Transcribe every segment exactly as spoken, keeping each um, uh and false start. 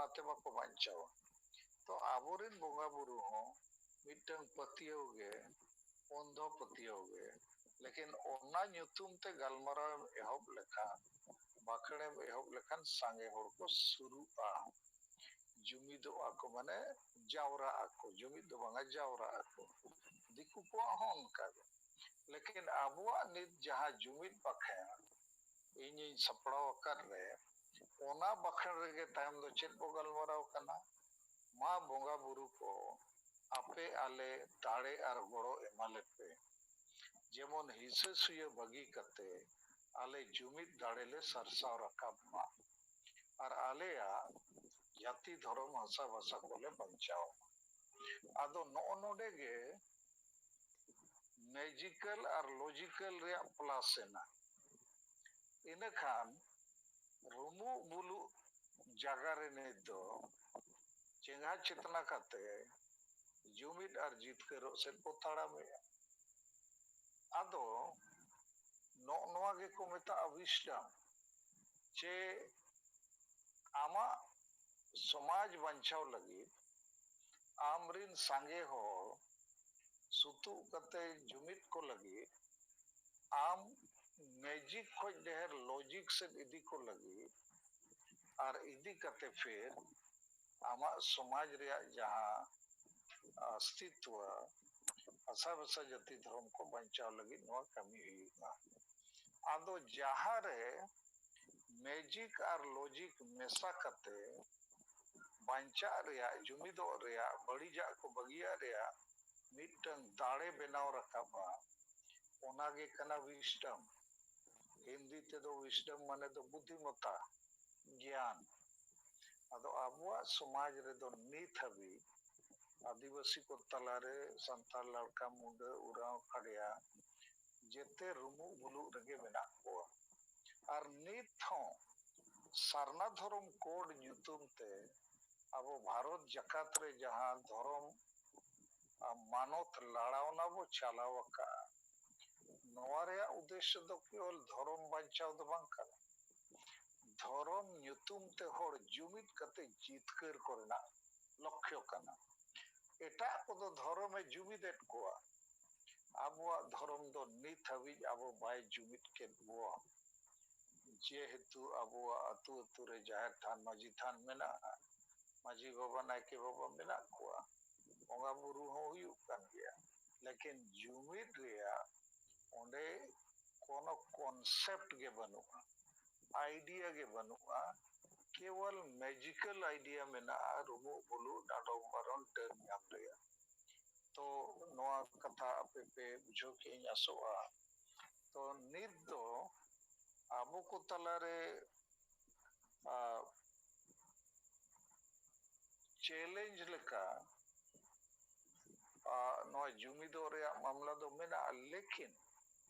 ᱚᱱᱟᱛᱮ ᱵᱟᱠᱚ ᱵᱟᱧᱪᱟᱣᱟ᱾ ᱛᱚ ᱟᱵᱚᱨᱮᱱ ᱵᱚᱸᱜᱟ ᱵᱩᱨᱩ ᱦᱚᱸ ᱢᱤᱫᱴᱟᱝ ᱯᱟᱹᱛᱭᱟᱹᱣ ᱜᱮ, ᱚᱱᱫᱷᱚ ᱯᱟᱹᱛᱭᱟᱹᱣ ᱜᱮ, ᱞᱮᱠᱤᱱ ᱚᱱᱟ ᱧᱩᱛᱩᱢ ᱛᱮ ᱜᱟᱞᱢᱟᱨᱟᱣ ᱮᱢ ᱮᱦᱚᱵ ᱞᱮᱠᱷᱟᱱ, ᱵᱟᱠᱷᱮᱲ ᱮᱢ ᱮᱦᱚᱵ ᱞᱮᱠᱷᱟᱱ ᱥᱟᱸᱜᱮ ᱦᱚᱲ ᱠᱚ ᱥᱩᱨᱩᱜᱼᱟ, ᱡᱩᱢᱤᱫᱚᱜᱼᱟ ᱠᱚ, ᱢᱟᱱᱮ ᱡᱟᱣᱨᱟᱜ ᱟᱠᱚ, ᱡᱩᱢᱤᱫ ᱫᱚ ᱵᱟᱝᱟ, ᱡᱟᱣᱨᱟᱜ ᱟᱠᱚ᱾ ᱫᱤᱠᱩ ᱠᱚᱣᱟᱜ ᱦᱚᱸ ᱚᱱᱠᱟ ᱜᱮ᱾ ᱞᱮᱠᱤᱱ ᱟᱵᱚᱣᱟᱜ ᱱᱤᱛ ᱡᱟᱦᱟᱸ ᱡᱩᱢᱤᱫ ᱵᱟᱠᱷᱮᱲ ᱤᱧᱤᱧ ᱥᱟᱯᱲᱟᱣ ᱟᱠᱟᱫ ᱨᱮ, ᱚᱱᱟ ᱵᱟᱠᱷᱮᱲ ᱨᱮᱜᱮ ᱛᱟᱭᱚᱢ ᱫᱚ ᱪᱮᱫ ᱵᱚ ᱜᱟᱞᱢᱟᱨᱟᱣ ᱠᱟᱱᱟ? ᱢᱟ ᱵᱚᱸᱜᱟ ᱵᱩᱨᱩ ᱠᱚ, ᱟᱯᱮ ᱟᱞᱮ ᱫᱟᱲᱮ ᱟᱨ ᱜᱚᱲᱚ ᱮᱢᱟ ᱞᱮᱯᱮ, ᱡᱮᱢᱚᱱ ᱦᱤᱥᱟᱹ ᱥᱩᱭᱟᱹ ᱵᱟᱹᱜᱤ ᱠᱟᱛᱮ ᱟᱞᱮ ᱡᱩᱢᱤᱫ ᱫᱟᱲᱮ ᱞᱮ ᱥᱟᱨᱥᱟᱣ ᱨᱟᱠᱟᱵ ᱢᱟ ᱟᱨ ᱟᱞᱮᱭᱟᱜ ᱡᱟᱹᱛᱤ, ᱫᱷᱚᱨᱚᱢ, ᱦᱟᱥᱟ ᱵᱷᱟᱥᱟ ᱠᱚᱞᱮ ᱵᱟᱧᱪᱟᱣ ᱢᱟ᱾ ᱟᱫᱚ ᱱᱚᱜᱼᱚ ᱱᱚᱰᱮ ᱜᱮ ᱢᱮᱡᱤᱠᱮᱞ ᱟᱨ ᱞᱚᱡᱤᱠᱮᱞ ᱨᱮᱭᱟᱜ ᱯᱞᱟᱥ ᱮᱱᱟ᱾ ᱤᱱᱟᱹᱠᱷᱟᱱ ᱨᱩᱢᱩᱜ ᱵᱩᱞᱩᱜ ᱡᱟᱭᱜᱟ ᱨᱮ ᱱᱤᱛ ᱫᱚ ᱪᱮᱸᱜᱷᱟ ᱪᱮᱛᱱᱟ ᱠᱟᱛᱮ ᱡᱩᱢᱤᱫ ᱟᱨ ᱡᱤᱛᱠᱟᱹᱨᱚᱜ ᱥᱮᱫ ᱵᱚ ᱛᱟᱲᱟᱢᱮᱜᱼᱟ᱾ ᱟᱫᱚ ᱱᱚᱜᱼᱚ ᱱᱚᱣᱟ ᱜᱮᱠᱚ ᱢᱮᱛᱟᱜᱼᱟ wisdom, ᱡᱮ ᱟᱢᱟᱜ ᱥᱚᱢᱟᱡᱽ ᱵᱟᱧᱪᱟᱣ ᱞᱟᱹᱜᱤᱫ, ᱟᱢᱨᱤᱱ ᱥᱟᱸᱜᱮ ᱦᱚᱲ ᱥᱩᱛᱩᱜ ᱠᱟᱛᱮ ᱡᱩᱢᱤᱫ ᱠᱚ ᱞᱟᱹᱜᱤᱫ, ᱟᱢ ᱢᱮᱡᱤᱠ ᱠᱷᱚᱡ ᱰᱷᱮᱨ ᱞᱚᱡᱤᱠ ᱥᱮᱫ ᱤᱫᱤ ᱠᱚ ᱞᱟᱹᱜᱤᱫ, ᱟᱨ ᱤᱫᱤ ᱠᱟᱛᱮ ᱯᱷᱤᱨ ᱟᱢᱟᱜ ᱥᱚᱢᱟᱡᱽ ᱨᱮᱭᱟᱜ ᱡᱟᱦᱟᱸ ᱚᱥᱛᱤᱛᱣᱚ, ᱵᱷᱟᱥᱟ ᱵᱷᱟᱥᱟ ᱡᱟᱹᱛᱤ ᱫᱷᱚᱨᱚᱢ ᱠᱚ ᱵᱟᱧᱪᱟᱣ ᱞᱟᱹᱜᱤᱫ ᱱᱚᱣᱟ ᱠᱟᱹᱢᱤ ᱦᱩᱭᱩᱜᱼᱟ᱾ ᱟᱫᱚ ᱡᱟᱦᱟᱸ ᱨᱮ ᱢᱮᱡᱤᱠ ᱟᱨ ᱞᱚᱡᱤᱠ ᱢᱮᱥᱟ ᱠᱟᱛᱮ ᱵᱟᱧᱪᱟᱜ ᱨᱮᱭᱟᱜ, ᱡᱩᱢᱤᱫᱚᱜ ᱨᱮᱭᱟᱜ, ᱵᱟᱹᱲᱤᱡᱟᱜ ᱠᱚ ᱵᱟᱹᱜᱤᱭᱟᱜ ᱨᱮᱭᱟᱜ ᱢᱤᱫᱴᱟᱝ ᱫᱟᱲᱮ ᱵᱮᱱᱟᱣ ᱨᱟᱠᱟᱵᱼᱟ, ᱚᱱᱟ ᱜᱮ ᱠᱟᱱᱟ wisdom᱾ ᱦᱤᱱᱫᱤ ᱛᱮᱫᱚ wisdom ᱢᱟᱱᱮ ᱫᱚ ᱵᱩᱫᱽᱫᱷᱤᱢᱚᱛᱟ, ᱜᱮᱭᱟᱱ᱾ ᱟᱫᱚ ᱟᱵᱚᱣᱟᱜ ᱥᱚᱢᱟᱡᱽ ᱨᱮᱫᱚ ᱱᱤᱛ ᱦᱟᱹᱵᱤᱡ ᱟᱹᱫᱤᱵᱟᱹᱥᱤ ᱠᱚ ᱛᱟᱞᱟᱨᱮ ᱥᱟᱱᱛᱟᱲ, ᱞᱟᱲᱠᱟ, ᱢᱩᱰᱟᱹ, ᱳᱨᱟᱸᱣ, ᱠᱷᱟᱰᱭᱟ ᱡᱮᱛᱮ ᱨᱩᱢᱩᱜ ᱵᱩᱞᱩᱜ ᱨᱮᱜᱮ ᱢᱮᱱᱟᱜ ᱠᱚᱣᱟ᱾ ᱟᱨ ᱱᱤᱛ ᱦᱚᱸ ᱥᱟᱨᱱᱟ ᱫᱷᱚᱨᱚᱢ ᱠᱳᱰ ᱧᱩᱛᱩᱢ ᱛᱮ ᱟᱵᱚ ᱵᱷᱟᱨᱚᱛ ᱡᱟᱠᱟᱛ ᱨᱮ ᱡᱟᱦᱟᱸ ᱫᱷᱚᱨᱚᱢ, ᱟ, ᱢᱟᱱᱚᱛ ᱞᱟᱲᱟᱣᱱᱟ ᱵᱚ ᱪᱟᱞᱟᱣ ᱟᱠᱟᱫᱼᱟ, ᱱᱚᱣᱟ ᱨᱮᱭᱟᱜ ᱩᱫᱽᱫᱮᱥᱥᱚ ᱫᱚ ᱠᱮᱵᱚᱞ ᱫᱷᱚᱨᱚᱢ ᱵᱟᱧᱪᱟᱣ ᱫᱚ ᱵᱟᱝ ᱠᱟᱱᱟ᱾ ᱫᱷᱚᱨᱚᱢ ᱧᱩᱛᱩᱢ ᱛᱮ ᱦᱚᱲ ᱡᱩᱢᱤᱫ ᱠᱟᱛᱮ ᱡᱤᱛᱠᱟᱹᱨ ᱠᱚᱨᱮᱱᱟᱜ ᱞᱚᱠᱠᱷᱚ ᱠᱟᱱᱟ᱾ ᱮᱴᱟᱜ ᱠᱚᱫᱚ ᱫᱷᱚᱨᱚᱢᱮ ᱡᱩᱢᱤᱫᱮᱫ ᱠᱚᱣᱟ, ᱟᱵᱚᱣᱟᱜ ᱫᱷᱚᱨᱚᱢ ᱫᱚ ᱱᱤᱛ ᱦᱟᱹᱵᱤᱡ ᱟᱵᱚ ᱵᱟᱭ ᱡᱩᱢᱤᱫ ᱠᱮᱫ ᱵᱚᱣᱟ᱾ ᱡᱮᱦᱮᱛᱩ ᱟᱵᱚᱣᱟᱜ ᱟᱹᱛᱩ ᱟᱹᱛᱩ ᱨᱮ ᱡᱟᱦᱮᱨ ᱛᱷᱟᱱ, ᱢᱟᱹᱡᱷᱤ ᱛᱷᱟᱱ ᱢᱮᱱᱟᱜᱼᱟ, ᱢᱟᱹᱡᱷᱤ ᱵᱟᱵᱟ, ᱱᱟᱭᱠᱮ ᱵᱟᱵᱟ ᱢᱮᱱᱟᱜ ᱠᱚᱣᱟ, ᱵᱚᱸᱜᱟ ᱵᱩᱨᱩ ᱦᱚᱸ ᱦᱩᱭᱩᱜ ᱠᱟᱱ ᱜᱮᱭᱟ, ᱞᱮᱠᱤᱱ ᱡᱩᱢᱤᱫ ᱨᱮᱭᱟᱜ ᱚᱸᱰᱮ ᱠᱳᱱᱳ ᱠᱚᱱᱥᱮᱯᱴ ᱜᱮ ᱵᱟᱹᱱᱩᱜᱼᱟ, ᱟᱭᱰᱤᱭᱟ ᱜᱮ ᱵᱟᱹᱱᱩᱜᱼᱟ᱾ ᱠᱮᱣᱚᱞ ᱢᱮᱡᱤᱠᱟᱞ ᱟᱭᱰᱤᱭᱟ ᱢᱮᱱᱟᱜᱼᱟ, ᱨᱩᱢᱩᱜ ᱵᱩᱞᱩᱜ, ᱰᱟᱸᱰᱚᱢ ᱵᱟᱨᱚᱱ, ᱰᱟᱹᱱ ᱧᱟᱢ ᱨᱮᱭᱟᱜ᱾ ᱛᱚ ᱱᱚᱣᱟ ᱠᱟᱛᱷᱟ ᱟᱯᱮ ᱯᱮ ᱵᱩᱡᱷᱟᱹᱣ ᱠᱮᱜᱼᱟ ᱤᱧ ᱟᱥᱚᱜᱼᱟ᱾ ᱛᱚ ᱱᱤᱛ ᱫᱚ ᱟᱵᱚ ᱠᱚ ᱛᱟᱞᱟᱨᱮ, ᱟ, ᱪᱮᱞᱮᱧᱡᱽ ᱞᱮᱠᱟ, ᱟ, ᱱᱚᱣᱟ ᱡᱩᱢᱤᱫᱚᱜ ᱨᱮᱭᱟᱜ ᱢᱟᱢᱞᱟ ᱫᱚ ᱢᱮᱱᱟᱜᱼᱟ, ᱞᱮᱠᱤᱱ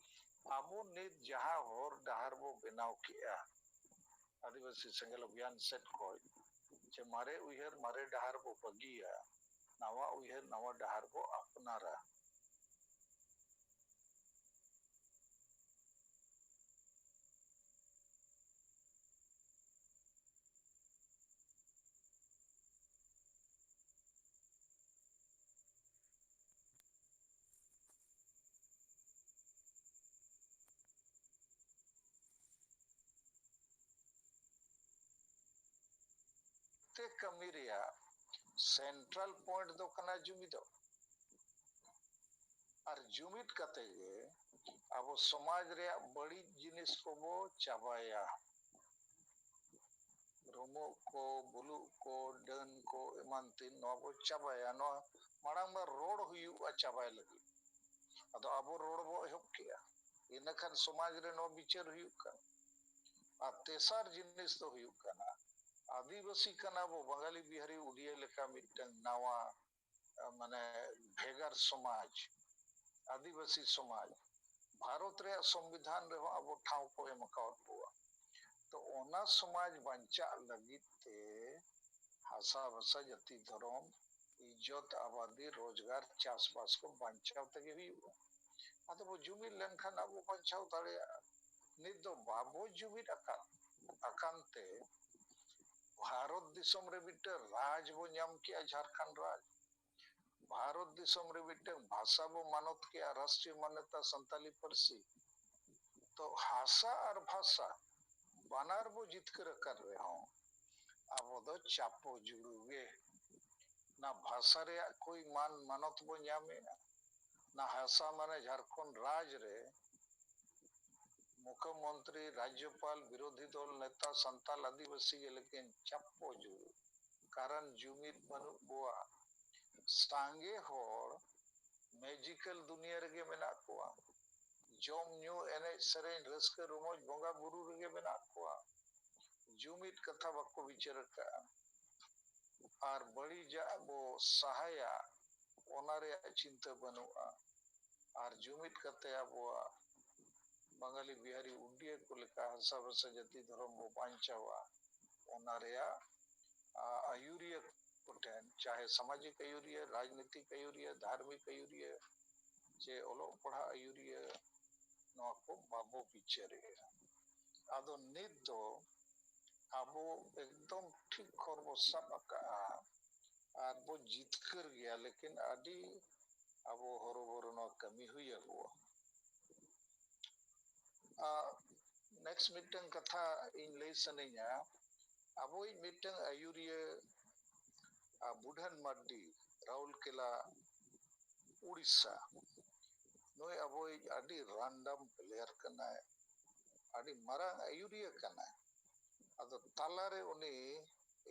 ᱟᱵᱚ ᱱᱤᱛ ᱡᱟᱦᱟᱸ ᱦᱚᱨ ᱰᱟᱦᱟᱨ ᱵᱚ ᱵᱮᱱᱟᱣ ᱠᱮᱜᱼᱟ ᱟᱹᱫᱤᱵᱟᱹᱥᱤ ᱥᱮᱸᱜᱮᱞ ᱚᱵᱷᱤᱭᱟᱱ ᱥᱮᱫ ᱠᱷᱚᱱ, ᱡᱮ ᱢᱟᱨᱮ ᱩᱭᱦᱟᱹᱨ ᱢᱟᱨᱮ ᱰᱟᱦᱟᱨ ᱵᱚ ᱵᱟᱹᱜᱤᱭᱟ, ᱱᱟᱣᱟ ᱩᱭᱦᱟᱹᱨ ᱱᱟᱣᱟ ᱰᱟᱦᱟᱨ ᱵᱚ ᱟᱯᱱᱟᱨᱟ᱾ ᱛᱮ ᱠᱟᱹᱢᱤ ᱨᱮᱭᱟᱜ ᱥᱮᱱᱴᱨᱟᱞ ᱯᱚᱭᱮᱱᱴ ᱫᱚ ᱠᱟᱱᱟ ᱡᱩᱢᱤᱫᱚᱜ᱾ ᱟᱨ ᱡᱩᱢᱤᱫ ᱠᱟᱛᱮ ᱜᱮ ᱟᱵᱚ ᱥᱚᱢᱟᱡᱽ ᱨᱮᱭᱟᱜ ᱵᱟᱹᱲᱤᱡ ᱡᱤᱱᱤᱥ ᱠᱚᱵᱚ ᱪᱟᱵᱟᱭᱟ᱾ ᱨᱩᱢᱩᱜ ᱠᱚ, ᱵᱩᱞᱩᱜ ᱠᱚ, ᱰᱟᱹᱱ ᱠᱚ, ᱮᱢᱟᱱ ᱛᱮᱱ, ᱱᱚᱣᱟ ᱵᱚ ᱪᱟᱵᱟᱭᱟ᱾ ᱱᱚᱣᱟ ᱢᱟᱲᱟᱝ ᱢᱟ ᱨᱚᱲ ᱦᱩᱭᱩᱜᱼᱟ ᱪᱟᱵᱟᱭ ᱞᱟᱹᱜᱤᱫ, ᱟᱫᱚ ᱟᱵᱚ ᱨᱚᱲ ᱵᱚ ᱮᱦᱚᱵ ᱠᱮᱜᱼᱟ, ᱤᱱᱟᱹ ᱠᱷᱟᱱ ᱥᱚᱢᱟᱡᱽ ᱨᱮ ᱱᱚᱣᱟ ᱵᱤᱪᱟᱹᱨ ᱦᱩᱭᱩᱜ ᱠᱟᱱᱟ᱾ ᱟᱨ ᱛᱮᱥᱟᱨ ᱡᱤᱱᱤᱥ ᱫᱚ ᱦᱩᱭᱩᱜ ᱠᱟᱱᱟ, ᱟᱹᱫᱤᱵᱟᱹᱥᱤ ᱠᱟᱱᱟ ᱵᱚ, ᱵᱟᱝᱜᱟᱞᱤ, ᱵᱤᱦᱟᱨᱤ, ᱩᱰᱤᱭᱟ ᱞᱮᱠᱟ ᱢᱤᱫᱴᱟᱝ ᱱᱟᱣᱟ, ᱢᱟᱱᱮ, ᱵᱷᱮᱜᱟᱨ ᱥᱚᱢᱟᱡᱽ, ᱟᱹᱫᱤᱵᱟᱹᱥᱤ ᱥᱚᱢᱟᱡᱽ᱾ ᱵᱷᱟᱨᱚᱛ ᱨᱮᱭᱟᱜ ᱥᱚᱝᱵᱤᱫᱷᱟᱱ ᱨᱮᱦᱚᱸ ᱟᱵᱚ ᱴᱷᱟᱶ ᱠᱚ ᱮᱢ ᱟᱠᱟᱣᱟᱫ ᱵᱚᱣᱟ᱾ ᱛᱚ ᱚᱱᱟ ᱥᱚᱢᱟᱡᱽ ᱵᱟᱧᱪᱟᱜ ᱞᱟᱹᱜᱤᱫ ᱛᱮ ᱦᱟᱥᱟ ᱵᱷᱟᱥᱟ ᱡᱟᱹᱛᱤ ᱫᱷᱚᱨᱚᱢ ᱤᱡᱽᱡᱚᱛ, ᱟᱵᱟᱫᱤ, ᱨᱳᱡᱽᱜᱟᱨ, ᱪᱟᱥᱵᱟᱥ ᱠᱚ ᱵᱟᱧᱪᱟᱣ ᱛᱮᱜᱮ ᱦᱩᱭᱩᱜᱼᱟ᱾ ᱟᱫᱚ ᱵᱚ ᱡᱩᱢᱤᱫ ᱞᱮᱱᱠᱷᱟᱱ ᱟᱵᱚ ᱵᱟᱧᱪᱟᱣ ᱫᱟᱲᱮᱭᱟᱜᱼᱟ᱾ ᱱᱤᱛ ᱫᱚ ᱵᱟᱵᱚ ᱡᱩᱢᱤᱫ ᱟᱠᱟᱫ, ᱟᱠᱟᱱ ᱛᱮ ᱵᱷᱟᱨᱚᱛ ᱫᱤᱥᱚᱢ ᱨᱮ ᱢᱤᱫᱴᱟᱝ ᱨᱟᱡᱽ ᱵᱚ ᱧᱟᱢ ᱠᱮᱜᱼᱟ, ᱡᱷᱟᱲᱠᱷᱚᱸᱰ ᱨᱟᱡᱽ᱾ ᱵᱷᱟᱨᱚᱛ ᱫᱤᱥᱚᱢ ᱨᱮ ᱢᱤᱫᱴᱟᱝ ᱵᱷᱟᱥᱟ ᱵᱚ ᱢᱟᱱᱚᱛ ᱠᱮᱜᱼᱟ, ᱨᱟᱥᱴᱨᱤᱭᱚ ᱢᱟᱱᱭᱚᱛᱟ ᱥᱟᱱᱛᱟᱞᱤ ᱯᱟᱹᱨᱥᱤ᱾ ᱛᱚ ᱦᱟᱥᱟ ᱟᱨ ᱵᱷᱟᱥᱟ ᱵᱟᱱᱟᱨ ᱵᱚ ᱡᱤᱛᱠᱟᱹᱨ ᱟᱠᱟᱫ ᱨᱮᱦᱚᱸ ᱟᱵᱚ ᱫᱚ ᱪᱟᱯᱚ ᱡᱩᱲᱩ ᱜᱮ᱾ ᱱᱟ ᱵᱷᱟᱥᱟ ᱨᱮᱭᱟᱜ ᱠᱳᱭ ᱢᱟᱱ ᱢᱟᱱᱚᱛ ᱵᱚ ᱧᱟᱢᱮᱜᱼᱟ, ᱱᱟ ᱦᱟᱥᱟ ᱢᱟᱱᱮ ᱡᱷᱟᱲᱠᱷᱚᱸᱰ ᱨᱟᱡᱽ ᱨᱮ ᱢᱩᱠᱷᱭᱚᱢᱚᱱᱛᱨᱤ, ᱨᱟᱡᱽᱡᱚᱯᱟᱞ, ᱵᱤᱨᱳᱫᱷᱤ ᱫᱚᱞ ᱱᱮᱛᱟ, ᱥᱟᱱᱛᱟᱞ ᱟᱹᱫᱤᱵᱟᱹᱥᱤ ᱜᱮ, ᱞᱮᱠᱤᱱ ᱪᱟᱯᱚ ᱡᱩᱲᱩ᱾ ᱠᱟᱨᱚᱱ ᱡᱩᱢᱤᱫ ᱵᱟᱹᱱᱩᱜ ᱵᱚᱣᱟ᱾ ᱥᱟᱸᱜᱮ ᱦᱚᱲ ᱢᱮᱡᱤᱠᱟᱞ ᱫᱩᱱᱤᱭᱟᱹ ᱨᱮᱜᱮ ᱢᱮᱱᱟᱜ ᱠᱚᱣᱟ᱾ ᱡᱚᱢ ᱧᱩ, ᱮᱱᱮᱡ ᱥᱮᱨᱮᱧ, ᱨᱟᱹᱥᱠᱟᱹ ᱨᱚᱢᱚᱡᱽ, ᱵᱚᱸᱜᱟ ᱵᱩᱨᱩ ᱨᱮᱜᱮ ᱢᱮᱱᱟᱜ ᱠᱚᱣᱟ᱾ ᱡᱩᱢᱤᱫ ᱠᱟᱛᱷᱟ ᱵᱟᱠᱚ ᱵᱤᱪᱟᱹᱨ ᱟᱠᱟᱫᱼᱟ᱾ ᱟᱨ ᱵᱟᱹᱲᱤᱡᱟᱜ ᱵᱚ ᱥᱟᱦᱟᱭᱟ, ᱚᱱᱟ ᱨᱮᱭᱟᱜ ᱪᱤᱱᱛᱟᱹ ᱵᱟᱹᱱᱩᱜᱼᱟ᱾ ᱟᱨ ᱡᱩᱢᱤᱫ ᱠᱟᱛᱮ ᱟᱵᱚᱣᱟᱜ ᱵᱟᱝᱜᱟᱞᱤ, ᱵᱤᱦᱟᱨᱤ, ᱩᱰᱤᱭᱟᱹ ᱠᱚ ᱞᱮᱠᱟ ᱦᱟᱥᱟ ᱵᱷᱟᱥᱟ, ᱡᱟᱹᱛᱤ, ᱫᱷᱚᱨᱚᱢ ᱵᱚ ᱵᱟᱧᱪᱟᱣᱟ, ᱚᱱᱟ ᱨᱮᱭᱟᱜ, ᱟ, ᱟᱹᱭᱩᱨᱤᱭᱟᱹ ᱠᱚᱴᱷᱮᱱ, ᱪᱟᱦᱮ ᱥᱟᱢᱟᱡᱤᱠ ᱟᱹᱭᱩᱨᱤᱭᱟᱹ, ᱨᱟᱡᱽᱱᱤᱛᱤᱠ ᱟᱹᱭᱩᱨᱤᱭᱟᱹ, ᱫᱷᱟᱨᱢᱤᱠ ᱟᱹᱭᱩᱨᱤᱭᱟᱹ, ᱪᱮ ᱚᱞᱚᱜ ᱯᱟᱲᱦᱟᱜ ᱟᱹᱭᱩᱨᱤᱭᱟᱹ, ᱱᱚᱣᱟ ᱠᱚ ᱵᱟᱵᱚ ᱵᱤᱪᱟᱹᱨᱮᱜᱼᱟ᱾ ᱟᱫᱚ ᱱᱤᱛ ᱫᱚ ᱟᱵᱚ ᱮᱠᱫᱚᱢ ᱴᱷᱤᱠ ᱦᱚᱨ ᱵᱚ ᱥᱟᱵ ᱟᱠᱟᱜᱼᱟ ᱟᱨ ᱵᱚ ᱡᱤᱛᱠᱟᱹᱨ ᱜᱮᱭᱟ, ᱞᱮᱠᱤᱱ ᱟᱹᱰᱤ ᱟᱵᱚ ᱦᱚᱨᱚᱵᱚᱨᱚ ᱱᱚᱣᱟ ᱠᱟᱹᱢᱤ ᱦᱩᱭ ᱟᱵᱚᱣᱟ᱾ ᱟᱨ next ᱢᱤᱫᱴᱟᱝ ᱠᱟᱛᱷᱟ ᱤᱧ ᱞᱟᱹᱭ ᱥᱟᱱᱟᱧᱟ, ᱟᱵᱚᱭᱤᱡ ᱢᱤᱫᱴᱟᱝ ᱟᱹᱭᱩᱨᱤᱭᱟᱹ, ᱟ, ᱵᱩᱰᱷᱟᱹᱱ ᱢᱟᱨᱰᱤ, ᱨᱟᱩᱨᱠᱮᱞᱟ, ᱩᱲᱤᱥᱥᱟ, ᱱᱩᱭ ᱟᱵᱚᱭᱤᱡ ᱟᱹᱰᱤ random player ᱠᱟᱱᱟᱭ, ᱟᱹᱰᱤ ᱢᱟᱨᱟᱝ ᱟᱹᱭᱩᱨᱤᱭᱟᱹ ᱠᱟᱱᱟᱭ᱾ ᱟᱫᱚ ᱛᱟᱞᱟᱨᱮ ᱩᱱᱤ,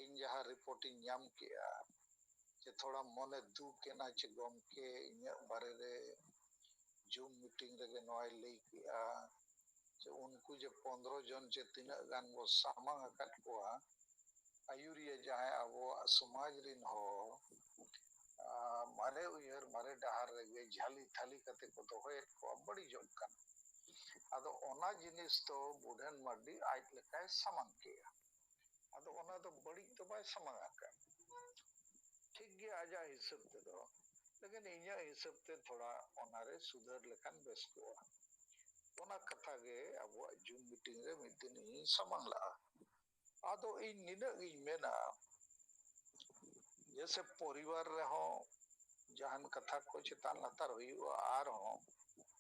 ᱤᱧ ᱡᱟᱦᱟᱸ report ᱤᱧ ᱧᱟᱢ ᱠᱮᱜᱼᱟ, ᱡᱮ ᱛᱷᱚᱲᱟ ᱢᱚᱱᱮ ᱫᱩᱠ ᱮᱱᱟ, ᱪᱮ ᱜᱚᱢᱠᱮ ᱤᱧᱟᱹᱜ ᱵᱟᱨᱮ ᱨᱮ Zoom meeting ᱨᱮᱜᱮ ᱱᱚᱣᱟᱭ ᱞᱟᱹᱭ ᱠᱮᱜᱼᱟ, ᱡᱮ ᱩᱱᱠᱩ ᱡᱮ ᱯᱚᱱᱫᱽᱨᱚ ᱡᱚᱱ ᱪᱮ ᱛᱤᱱᱟᱹᱜ ᱜᱟᱱ ᱵᱚ ᱥᱟᱢᱟᱝ ᱟᱠᱟᱫ ᱠᱚᱣᱟ, ᱟᱹᱭᱩᱨᱤᱭᱟᱹ ᱡᱟᱦᱟᱸᱭ ᱟᱵᱚᱣᱟᱜ ᱥᱚᱢᱟᱡᱽ ᱨᱤᱱ ᱦᱚᱲ, ᱟ, ᱢᱟᱨᱮ ᱩᱭᱦᱟᱹᱨ, ᱢᱟᱨᱮ ᱰᱟᱦᱟᱨ ᱨᱮᱜᱮ ᱡᱷᱟᱹᱞᱤ ᱛᱷᱟᱹᱞᱤ ᱠᱟᱛᱮ ᱠᱚ ᱫᱚᱦᱚᱭᱮᱫ ᱠᱚᱣᱟ, ᱵᱟᱹᱲᱤᱡᱚᱜ ᱠᱟᱱᱟ᱾ ᱟᱫᱚ ᱚᱱᱟ ᱡᱤᱱᱤᱥ ᱫᱚ ᱵᱩᱰᱷᱟᱹᱱ ᱢᱟᱨᱰᱤ ᱟᱡ ᱞᱮᱠᱟᱭ ᱥᱟᱢᱟᱝ ᱠᱮᱜᱼᱟ᱾ ᱟᱫᱚ ᱚᱱᱟ ᱫᱚ ᱵᱟᱹᱲᱤᱡ ᱫᱚ ᱵᱟᱭ ᱥᱟᱢᱟᱝ ᱟᱠᱟᱫ᱾ ᱴᱷᱤᱠ ᱜᱮᱭᱟ ᱟᱡᱟᱜ ᱦᱤᱥᱟᱹᱵ ᱛᱮᱫᱚ, ᱞᱮᱠᱤᱱ ᱤᱧᱟᱹᱜ ᱦᱤᱥᱟᱹᱵ ᱛᱮ ᱛᱷᱚᱲᱟ ᱚᱱᱟᱨᱮ ᱥᱩᱫᱷᱟᱹᱨ ᱞᱮᱠᱷᱟᱱ ᱵᱮᱥ ᱠᱚᱜᱼᱟ᱾ ᱚᱱᱟ ᱠᱟᱛᱷᱟ ᱜᱮ ᱟᱵᱚᱣᱟᱜ ᱡᱩᱢ ᱢᱤᱴᱤᱝ ᱨᱮ ᱢᱤᱫ ᱫᱤᱱ ᱤᱧ ᱥᱟᱢᱟᱝ ᱞᱟᱜᱼᱟ᱾ ᱟᱫᱚ ᱤᱧ ᱱᱤᱱᱟᱹᱜ ᱜᱤᱧ ᱢᱮᱱᱟ, ᱡᱮᱥᱮ ᱯᱚᱨᱤᱵᱟᱨ ᱨᱮᱦᱚᱸ ᱡᱟᱦᱟᱱ ᱠᱟᱛᱷᱟ ᱠᱚ ᱪᱮᱛᱟᱱ ᱞᱟᱛᱟᱨ ᱦᱩᱭᱩᱜᱼᱟ, ᱟᱨᱦᱚᱸ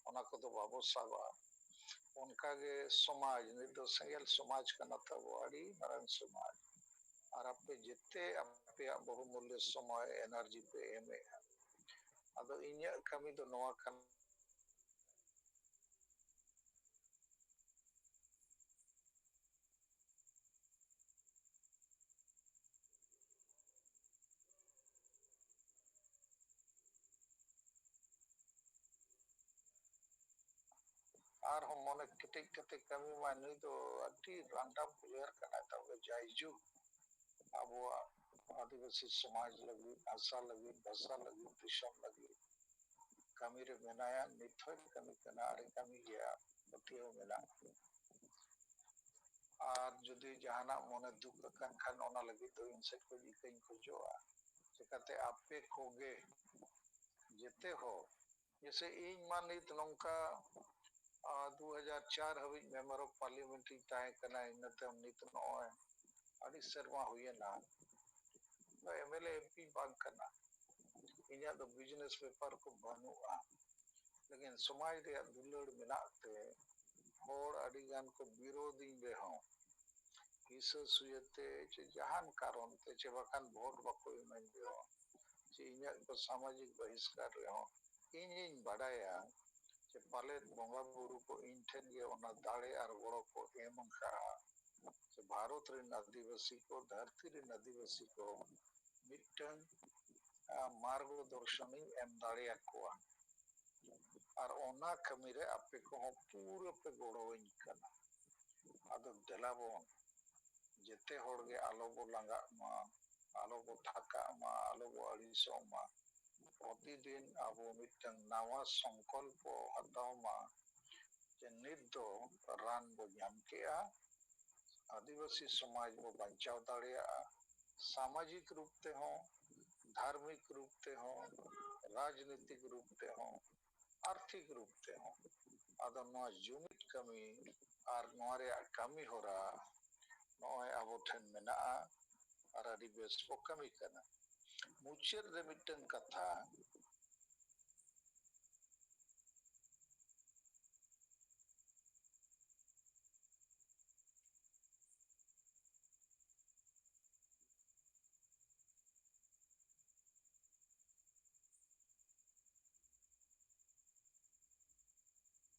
ᱚᱱᱟ ᱠᱚᱫᱚ ᱵᱟᱵᱚ ᱥᱟᱵᱟ᱾ ᱚᱱᱠᱟᱜᱮ ᱥᱚᱢᱟᱡᱽ, ᱱᱤᱛ ᱫᱚ ᱥᱮᱸᱜᱮᱞ ᱥᱚᱢᱟᱡᱽ ᱠᱟᱱᱟ ᱛᱟᱵᱚ, ᱟᱹᱰᱤ ᱢᱟᱨᱟᱝ ᱥᱚᱢᱟᱡᱽ᱾ ᱟᱨ ᱟᱯᱮ ᱡᱮᱛᱮ ᱟᱯᱮᱭᱟᱜ ᱵᱚᱦᱩᱢᱩᱞᱞᱚ ᱥᱚᱢᱚᱭ, ᱮᱱᱟᱨᱡᱤ ᱯᱮ ᱮᱢᱮᱜᱼᱟ᱾ ᱟᱫᱚ ᱤᱧᱟᱹᱜ ᱠᱟᱹᱢᱤ ᱫᱚ ᱱᱚᱣᱟ ᱠᱟᱱᱟ, ᱟᱨᱦᱚᱸ ᱢᱚᱱᱮ ᱠᱮᱴᱮᱡ ᱠᱟᱛᱮ ᱠᱟᱹᱢᱤ ᱢᱟ᱾ ᱱᱩᱭ ᱫᱚ ᱟᱹᱰᱤ ᱨᱟᱱᱰᱟᱢ ᱯᱞᱮᱭᱟᱨ ᱠᱟᱱᱟᱭ ᱛᱟᱵᱚ᱾ ᱡᱟᱭᱡᱩᱜᱽ ᱟᱵᱚᱣᱟᱜ ᱟᱹᱫᱤᱵᱟᱹᱥᱤ ᱥᱚᱢᱟᱡᱽ ᱞᱟᱹᱜᱤᱫ, ᱵᱷᱟᱥᱟ ᱞᱟᱹᱜᱤᱫ, ᱵᱷᱟᱥᱟ ᱞᱟᱹᱜᱤᱫ, ᱫᱤᱥᱚᱢ ᱞᱟᱹᱜᱤᱫ ᱠᱟᱹᱢᱤ ᱨᱮ ᱢᱮᱱᱟᱭᱟ᱾ ᱱᱤᱛ ᱦᱚᱸᱭ ᱠᱟᱹᱢᱤ ᱠᱟᱱᱟ, ᱟᱨᱮ ᱠᱟᱹᱢᱤ ᱜᱮᱭᱟ, ᱯᱟᱹᱛᱭᱟᱹᱣ ᱢᱮᱱᱟᱜᱼᱟ᱾ ᱟᱨ ᱡᱩᱫᱤ ᱡᱟᱦᱟᱱᱟᱜ ᱢᱚᱱᱮ ᱫᱩᱠ ᱟᱠᱟᱱ ᱠᱷᱟᱱ, ᱚᱱᱟ ᱞᱟᱹᱜᱤᱫ ᱫᱚ ᱤᱧ ᱥᱮᱫ ᱠᱷᱚᱱ ᱤᱠᱟᱹᱧ ᱠᱷᱚᱡᱚᱜᱼᱟ᱾ ᱪᱤᱠᱟᱹᱛᱮ ᱟᱯᱮ ᱠᱚᱜᱮ ᱡᱮᱛᱮ ᱦᱚᱲ, ᱡᱮᱥᱮ ᱤᱧ ᱢᱟ ᱱᱤᱛ ᱱᱚᱝᱠᱟ, ᱟ, ᱫᱩ ᱦᱟᱡᱟᱨ ᱪᱟᱨ ᱦᱟᱹᱵᱤᱡ ᱢᱮᱢᱵᱟᱨ ᱚᱯᱷ ᱯᱟᱨᱞᱤᱭᱟᱢᱮᱱᱴ ᱤᱧ ᱛᱟᱦᱮᱸ ᱠᱟᱱᱟ, ᱤᱱᱟᱹ ᱛᱟᱭᱚᱢ ᱱᱤᱛ ᱱᱚᱜᱼᱚᱭ ᱟᱹᱰᱤ ᱥᱮᱨᱢᱟ ᱦᱩᱭᱮᱱᱟ᱾ M L A M P ᱵᱟᱝ ᱠᱟᱱᱟ, ᱤᱧᱟᱹᱜ ᱫᱚ ᱵᱤᱡᱽᱱᱮᱥ ᱵᱮᱯᱟᱨ ᱠᱚ ᱵᱟᱹᱱᱩᱜᱼᱟ, ᱞᱮᱠᱤᱱ ᱥᱚᱢᱟᱡᱽ ᱨᱮᱭᱟᱜ ᱫᱩᱞᱟᱹᱲ ᱢᱮᱱᱟᱜ ᱛᱮ ᱦᱚᱲ ᱟᱹᱰᱤ ᱜᱟᱱ ᱠᱚ ᱵᱤᱨᱳᱫᱤᱧ ᱨᱮᱦᱚᱸ, ᱦᱤᱥᱟᱹ ᱥᱩᱭᱟᱹ ᱛᱮ ᱪᱮ ᱡᱟᱦᱟᱱ ᱠᱟᱨᱚᱱ ᱛᱮ ᱪᱮ ᱵᱟᱠᱷᱟᱱ ᱵᱷᱳᱴ ᱵᱟᱠᱚ ᱮᱢᱟᱹᱧ ᱨᱮᱦᱚᱸ, ᱪᱮ ᱤᱧᱟᱹᱜ ᱠᱚ ᱥᱟᱢᱟᱡᱤᱠ ᱵᱟᱦᱤᱥᱠᱟᱨ ᱨᱮᱦᱚᱸ, ᱤᱧᱤᱧ ᱵᱟᱰᱟᱭᱟ ᱡᱮ ᱯᱟᱞᱮᱫ ᱵᱚᱸᱜᱟ ᱵᱩᱨᱩ ᱠᱚ ᱤᱧ ᱴᱷᱮᱱ ᱜᱮ ᱚᱱᱟ ᱫᱟᱲᱮ ᱟᱨ ᱜᱚᱲᱚ ᱠᱚ ᱮᱢ ᱟᱠᱟᱫᱼᱟ᱾ ᱥᱮ ᱵᱷᱟᱨᱚᱛ ᱨᱮᱱ ᱟᱹᱫᱤᱵᱟᱹᱥᱤ ᱠᱚ, ᱫᱷᱟᱹᱨᱛᱤ ᱨᱮᱱ ᱟᱹᱫᱤᱵᱟᱹᱥᱤ ᱠᱚ ᱢᱤᱫᱴᱟᱝ, ᱟ, ᱢᱟᱨᱜᱚ ᱫᱚᱨᱥᱚᱱᱤᱧ ᱮᱢ ᱫᱟᱲᱮᱭᱟᱠᱚᱣᱟ᱾ ᱟᱨ ᱚᱱᱟ ᱠᱟᱹᱢᱤ ᱨᱮ ᱟᱯᱮ ᱠᱚᱦᱚᱸ ᱯᱩᱨᱟᱹ ᱯᱮ ᱜᱚᱲᱚᱣᱟᱹᱧ ᱠᱟᱱᱟ᱾ ᱟᱫᱚ ᱫᱮᱞᱟ ᱵᱚᱱ, ᱡᱮᱛᱮ ᱦᱚᱲ ᱜᱮ ᱟᱞᱚ ᱵᱚ ᱞᱟᱸᱜᱟᱜ ᱢᱟ, ᱟᱞᱚ ᱵᱚ ᱛᱷᱟᱠᱟᱜ ᱢᱟ, ᱟᱞᱚ ᱵᱚ ᱟᱹᱲᱤᱥᱚᱜ ᱢᱟ᱾ ᱯᱨᱚᱛᱤᱫᱤᱱ ᱟᱵᱚ ᱢᱤᱫᱴᱟᱝ ᱱᱟᱣᱟ ᱥᱚᱝᱠᱚᱞᱯᱚ ᱦᱟᱛᱟᱣ ᱢᱟ, ᱡᱮ ᱱᱤᱛ ᱫᱚ ᱨᱟᱱ ᱵᱚ ᱧᱟᱢ ᱠᱮᱜᱼᱟ, ᱟᱹᱫᱤᱵᱟᱹᱥᱤ ᱥᱚᱢᱟᱡᱽ ᱵᱚ ᱵᱟᱧᱪᱟᱣ ᱫᱟᱲᱮᱭᱟᱜᱼᱟ, ᱥᱟᱢᱟᱡᱤᱠ ᱨᱩᱯ ᱛᱮᱦᱚᱸ, ᱫᱷᱟᱨᱢᱤᱠ ᱨᱩᱯ ᱛᱮᱦᱚᱸ, ᱨᱟᱡᱽᱱᱤᱛᱤᱠ ᱨᱩᱯ ᱛᱮᱦᱚᱸ᱾ ᱟᱨᱛᱷᱤᱠ ᱨᱩᱯ ᱛᱮᱦᱚᱸ᱾ ᱟᱫᱚ ᱱᱚᱣᱟ ᱡᱩᱢᱤᱫ ᱠᱟᱹᱢᱤ ᱟᱨ ᱱᱚᱣᱟ ᱨᱮᱭᱟᱜ ᱠᱟᱹᱢᱤ ᱦᱚᱨᱟ ᱱᱚᱜᱼᱚᱭ ᱟᱵᱚ ᱴᱷᱮᱱ ᱢᱮᱱᱟᱜᱼᱟ ᱟᱨ ᱟᱹᱰᱤ ᱵᱮᱥ ᱵᱚ ᱠᱟᱹᱢᱤ ᱠᱟᱱᱟ᱾ ᱢᱩᱪᱟᱹᱫ ᱨᱮ ᱢᱤᱫᱴᱟᱝ ᱠᱟᱛᱷᱟ,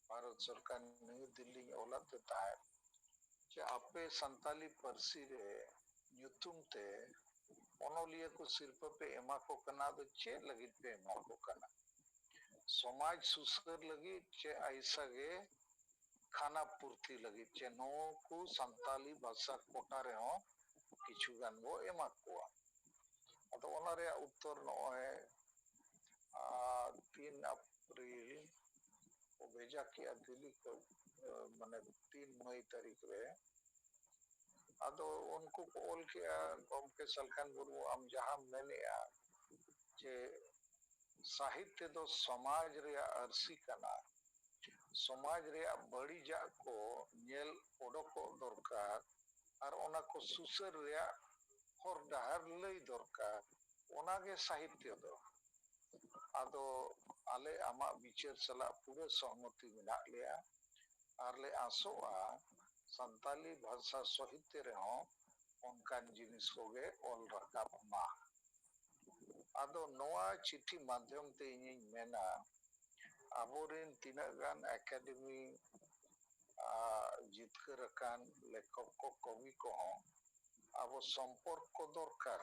ᱵᱷᱟᱨᱚᱛ ᱥᱚᱨᱠᱟᱨ ᱱᱤᱭᱩ ᱫᱤᱞᱞᱤᱧ ᱚᱞᱟᱫ ᱛᱮ ᱛᱟᱦᱮᱸᱫ ᱡᱮ ᱟᱯᱮ ᱥᱟᱱᱛᱟᱞᱤ ᱯᱟᱹᱨᱥᱤ ᱨᱮ ᱧᱩᱛᱩᱢ ᱛᱮ ᱚᱱᱚᱞᱤᱭᱟᱹ ᱠᱚ ᱥᱤᱨᱯᱟᱹ ᱯᱮ ᱮᱢᱟ ᱠᱚ ᱠᱟᱱᱟ, ᱟᱫᱚ ᱪᱮᱫ ᱞᱟᱹᱜᱤᱫ ᱯᱮ ᱮᱢᱟ ᱠᱚ ᱠᱟᱱᱟ? ᱥᱚᱢᱟᱡᱽ ᱥᱩᱥᱟᱹᱨ ᱞᱟᱹᱜᱤᱫ ᱪᱮ ᱟᱭᱥᱟ ᱜᱮ ᱠᱷᱟᱱᱟ ᱯᱩᱨᱛᱤ ᱞᱟᱹᱜᱤᱫ ᱪᱮ ᱱᱩᱠᱩ ᱥᱟᱱᱛᱟᱞᱤ ᱵᱷᱟᱥᱟ ᱠᱳᱴᱟ ᱨᱮᱦᱚᱸ ᱠᱤᱪᱷᱩ ᱜᱟᱱ ᱵᱚ ᱮᱢᱟ ᱠᱚᱣᱟ? ᱟᱫᱚ ᱚᱱᱟ ᱨᱮᱭᱟᱜ ᱩᱛᱛᱚᱨ ᱱᱚᱜᱼᱚᱭ, ᱟᱨ, ᱛᱤᱱ ᱟᱯᱨᱤᱞ ᱠᱚ ᱵᱷᱮᱡᱟ ᱠᱮᱜᱼᱟ ᱫᱤᱞᱞᱤ ᱠᱷᱚᱱ, ᱢᱟᱱᱮ ᱛᱤᱱ ᱢᱟᱹᱭ ᱛᱟᱹᱨᱤᱠᱷ ᱨᱮ᱾ ᱟᱫᱚ ᱩᱱᱠᱩ ᱠᱚ ᱚᱞ ᱠᱮᱜᱼᱟ, ᱜᱚᱢᱠᱮ ᱥᱟᱞᱠᱷᱟᱱ ᱢᱩᱨᱢᱩ, ᱟᱢ ᱡᱟᱦᱟᱸᱢ ᱢᱮᱱᱮᱜᱼᱟ ᱡᱮ ᱥᱟᱦᱤᱛᱭᱚ ᱫᱚ ᱥᱚᱢᱟᱡᱽ ᱨᱮᱭᱟᱜ ᱟᱹᱨᱥᱤ ᱠᱟᱱᱟ, ᱥᱚᱢᱟᱡᱽ ᱨᱮᱭᱟᱜ ᱵᱟᱹᱲᱤᱡᱟᱜ ᱠᱚ ᱧᱮᱞ ᱚᱰᱚᱠᱚᱜ ᱫᱚᱨᱠᱟᱨ ᱟᱨ ᱚᱱᱟ ᱠᱚ ᱥᱩᱥᱟᱹᱨ ᱨᱮᱭᱟᱜ ᱦᱚᱨ ᱰᱟᱦᱟᱨ ᱞᱟᱹᱭ ᱫᱚᱨᱠᱟᱨ, ᱚᱱᱟᱜᱮ ᱥᱟᱦᱤᱛᱭᱚ ᱫᱚ᱾ ᱟᱫᱚ ᱟᱞᱮ ᱟᱢᱟᱜ ᱵᱤᱪᱟᱹᱨ ᱥᱟᱞᱟᱜ ᱯᱩᱨᱟᱹ ᱥᱚᱦᱢᱚᱛᱤ ᱢᱮᱱᱟᱜ ᱞᱮᱭᱟ ᱟᱨ ᱞᱮ ᱟᱥᱚᱜᱼᱟ ᱥᱟᱱᱛᱟᱞᱤ ᱵᱷᱟᱥᱟ ᱥᱟᱦᱤᱛᱭᱚ ᱨᱮᱦᱚᱸ ᱚᱱᱠᱟᱱ ᱡᱤᱱᱤᱥ ᱠᱚᱜᱮ ᱚᱞ ᱨᱟᱠᱟᱵ ᱢᱟ᱾ ᱟᱫᱚ ᱱᱚᱣᱟ ᱪᱤᱴᱷᱤ ᱢᱟᱫᱽᱫᱷᱚᱢ ᱛᱮ ᱤᱧᱤᱧ ᱢᱮᱱᱟ, ᱟᱵᱚᱨᱮᱱ ᱛᱤᱱᱟᱹᱜ ᱜᱟᱱ ᱮᱠᱟᱰᱮᱢᱤ, ᱟ, ᱡᱤᱛᱠᱟᱹᱨ ᱟᱠᱟᱱ ᱞᱮᱠᱷᱚᱠ ᱠᱚ, ᱠᱚᱵᱤ ᱠᱚᱦᱚᱸ ᱟᱵᱚ ᱥᱚᱢᱯᱚᱨᱠᱚ ᱫᱚᱨᱠᱟᱨ᱾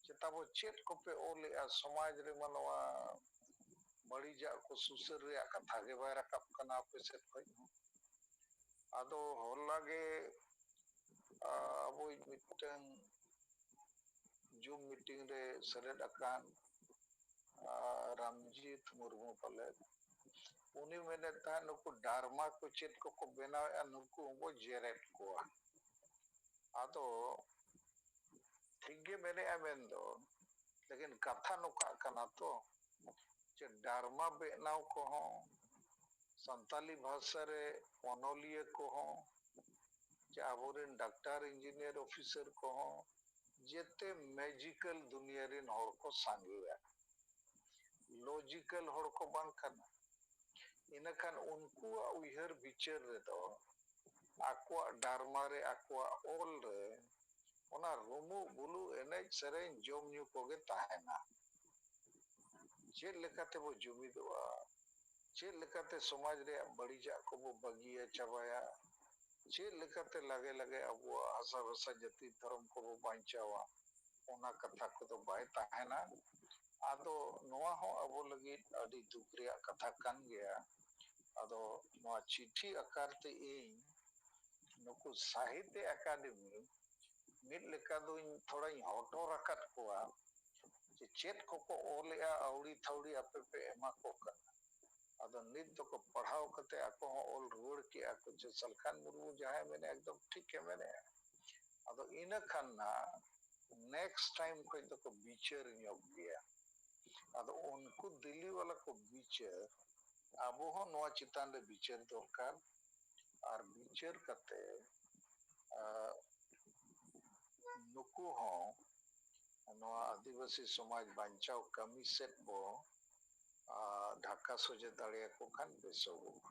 ᱪᱮᱛᱟ ᱵᱚ ᱪᱮᱫ ᱠᱚᱯᱮ ᱚᱞᱮᱜᱼᱟ? ᱥᱚᱢᱟᱡᱽ ᱨᱮᱢᱟ ᱱᱚᱣᱟ ᱵᱟᱹᱲᱤᱡᱟᱜ ᱠᱚ ᱥᱩᱥᱟᱹᱨ ᱨᱮᱭᱟᱜ ᱠᱟᱛᱷᱟ ᱜᱮ ᱵᱟᱭ ᱨᱟᱠᱟᱵ ᱠᱟᱱᱟ ᱟᱯᱮ ᱥᱮᱫ ᱠᱷᱚᱱ ᱦᱚᱸ᱾ ᱟᱫᱚ ᱦᱚᱞᱟ ᱜᱮ, ᱟ, ᱟᱵᱚᱭᱤᱡ ᱢᱤᱫᱴᱟᱝ ᱡᱩᱢ ᱢᱤᱴᱤᱝ ᱨᱮ ᱥᱮᱞᱮᱫ ᱟᱠᱟᱱ, ᱟ, ᱨᱟᱢᱡᱤᱛ ᱢᱩᱨᱢᱩ ᱯᱟᱞᱮᱫ, ᱩᱱᱤ ᱢᱮᱱᱮᱫ ᱛᱟᱦᱮᱸᱫ, ᱱᱩᱠᱩ ᱰᱟᱨᱢᱟ ᱠᱚ ᱪᱮᱫ ᱠᱚᱠᱚ ᱵᱮᱱᱟᱣᱮᱫᱼᱟ, ᱱᱩᱠᱩ ᱦᱚᱸᱵᱚ ᱡᱮᱨᱮᱫ ᱠᱚᱣᱟ᱾ ᱟᱫᱚ ᱴᱷᱤᱠ ᱜᱮ ᱢᱮᱱᱮᱫᱼᱟ ᱢᱮᱱᱫᱚ, ᱞᱮᱠᱤᱱ ᱠᱟᱛᱷᱟ ᱱᱚᱝᱠᱟᱜ ᱠᱟᱱᱟ ᱛᱚ, ᱪᱮ ᱰᱟᱨᱢᱟ ᱵᱮᱱᱟᱣ ᱠᱚᱦᱚᱸ, ᱥᱟᱱᱛᱟᱞᱤ ᱵᱷᱟᱥᱟ ᱨᱮ ᱚᱱᱚᱞᱤᱭᱟᱹ ᱠᱚᱦᱚᱸ, ᱪᱮ ᱟᱵᱚᱨᱮᱱ ᱰᱟᱠᱛᱟᱨ, ᱤᱧᱡᱤᱱᱤᱭᱟᱨ, ᱚᱯᱷᱤᱥᱟᱨ ᱠᱚᱦᱚᱸ, ᱡᱮᱛᱮ ᱢᱮᱡᱤᱠᱟᱞ ᱫᱩᱱᱤᱭᱟᱹ ᱨᱮᱱ ᱦᱚᱲ ᱠᱚ ᱥᱟᱸᱜᱮᱭᱟ, ᱞᱚᱡᱤᱠᱟᱞ ᱦᱚᱲ ᱠᱚ ᱵᱟᱝ ᱠᱟᱱᱟ᱾ ᱤᱱᱟᱹᱠᱷᱟᱱ ᱩᱱᱠᱩᱣᱟᱜ ᱩᱭᱦᱟᱹᱨ ᱵᱤᱪᱟᱹᱨ ᱨᱮᱫᱚ, ᱟᱠᱚᱣᱟᱜ ᱰᱟᱨᱢᱟ ᱨᱮ, ᱟᱠᱚᱣᱟᱜ ᱚᱞ ᱨᱮ, ᱚᱱᱟ ᱨᱩᱢᱩᱜ ᱵᱩᱞᱩᱜ, ᱮᱱᱮᱡ ᱥᱮᱨᱮᱧ, ᱡᱚᱢ ᱧᱩ ᱠᱚᱜᱮ ᱛᱟᱦᱮᱱᱟ᱾ ᱪᱮᱫ ᱞᱮᱠᱟ ᱛᱮᱵᱚ ᱡᱩᱢᱤᱫᱚᱜᱼᱟ, ᱪᱮᱫ ᱞᱮᱠᱟᱛᱮ ᱥᱚᱢᱟᱡᱽ ᱨᱮᱭᱟᱜ ᱵᱟᱹᱲᱤᱡᱟᱜ ᱠᱚᱵᱚ ᱵᱟᱹᱜᱤᱭᱟ ᱪᱟᱵᱟᱭᱟ, ᱪᱮᱫ ᱞᱮᱠᱟᱛᱮ ᱞᱟᱜᱮ ᱞᱟᱜᱮ ᱟᱵᱚᱣᱟᱜ ᱦᱟᱥᱟ ᱵᱷᱟᱥᱟ ᱡᱟᱹᱛᱤ ᱫᱷᱚᱨᱚᱢ ᱠᱚᱵᱚ ᱵᱟᱧᱪᱟᱣᱟ, ᱚᱱᱟ ᱠᱟᱛᱷᱟ ᱠᱚᱫᱚ ᱵᱟᱭ ᱛᱟᱦᱮᱱᱟ᱾ ᱟᱫᱚ ᱱᱚᱣᱟ ᱦᱚᱸ ᱟᱵᱚ ᱞᱟᱹᱜᱤᱫ ᱟᱹᱰᱤ ᱫᱩᱠ ᱨᱮᱭᱟᱜ ᱠᱟᱛᱷᱟ ᱠᱟᱱ ᱜᱮᱭᱟ᱾ ᱟᱫᱚ ᱱᱚᱣᱟ ᱪᱤᱴᱷᱤ ᱟᱠᱟᱨ ᱛᱮ ᱤᱧ ᱱᱩᱠᱩ ᱥᱟᱦᱤᱛᱭᱚ ᱟᱠᱟᱫᱮᱢᱤ ᱢᱤᱫ ᱞᱮᱠᱟ ᱫᱚᱧ ᱛᱷᱚᱲᱟᱧ ᱦᱚᱴᱚᱨ ᱟᱠᱟᱫ ᱠᱚᱣᱟ, ᱡᱮ ᱪᱮᱫ ᱠᱚᱠᱚ ᱚᱞᱮᱜᱼᱟ ᱟᱹᱣᱲᱤ ᱛᱷᱟᱹᱣᱲᱤ ᱟᱯᱮ ᱯᱮ ᱮᱢᱟ ᱠᱚ ᱠᱟᱱᱟ᱾ ᱟᱫᱚ ᱱᱤᱛ ᱫᱚᱠᱚ ᱯᱟᱲᱦᱟᱣ ᱠᱟᱛᱮ ᱟᱠᱚ ᱦᱚᱸ ᱚᱞ ᱨᱩᱣᱟᱹᱲ ᱠᱮᱜᱼᱟ ᱠᱚ, ᱡᱮ ᱥᱟᱞᱠᱷᱟᱱ ᱢᱩᱨᱢᱩ ᱡᱟᱦᱟᱸᱭ ᱢᱮᱱᱮᱜᱼᱟ, ᱮᱠᱫᱚᱢ ᱴᱷᱤᱠ ᱮ ᱢᱮᱱᱮᱜᱼᱟ᱾ ᱟᱫᱚ ᱤᱱᱟᱹ ᱠᱷᱟᱱ ᱱᱟᱜ next time ᱠᱷᱚᱡ ᱫᱚᱠᱚ ᱵᱤᱪᱟᱹᱨ ᱧᱚᱜ ᱜᱮᱭᱟ᱾ ᱟᱫᱚ ᱩᱱᱠᱩ ᱫᱤᱞᱤ ᱣᱟᱞᱟ ᱠᱚ ᱵᱤᱪᱟᱹᱨ, ᱟᱵᱚ ᱦᱚᱸ ᱱᱚᱣᱟ ᱪᱮᱛᱟᱱ ᱨᱮ ᱵᱤᱪᱟᱹᱨ ᱫᱚᱨᱠᱟᱨ᱾ ᱟᱨ ᱵᱤᱪᱟᱹᱨ ᱠᱟᱛᱮ, ᱟᱨ ᱱᱩᱠᱩ ᱦᱚᱸ ᱱᱚᱣᱟ ᱟᱹᱫᱤᱵᱟᱹᱥᱤ ᱥᱚᱢᱟᱡᱽ ᱵᱟᱧᱪᱟᱣ ᱠᱟᱹᱢᱤ ᱥᱮᱫ ᱵᱚ, ᱟᱨ, ᱰᱷᱟᱠᱟ ᱥᱚᱡᱷᱮ ᱫᱟᱲᱮᱭᱟᱠᱚ ᱠᱷᱟᱱ ᱵᱮᱥᱚᱜᱚᱜᱼᱟ᱾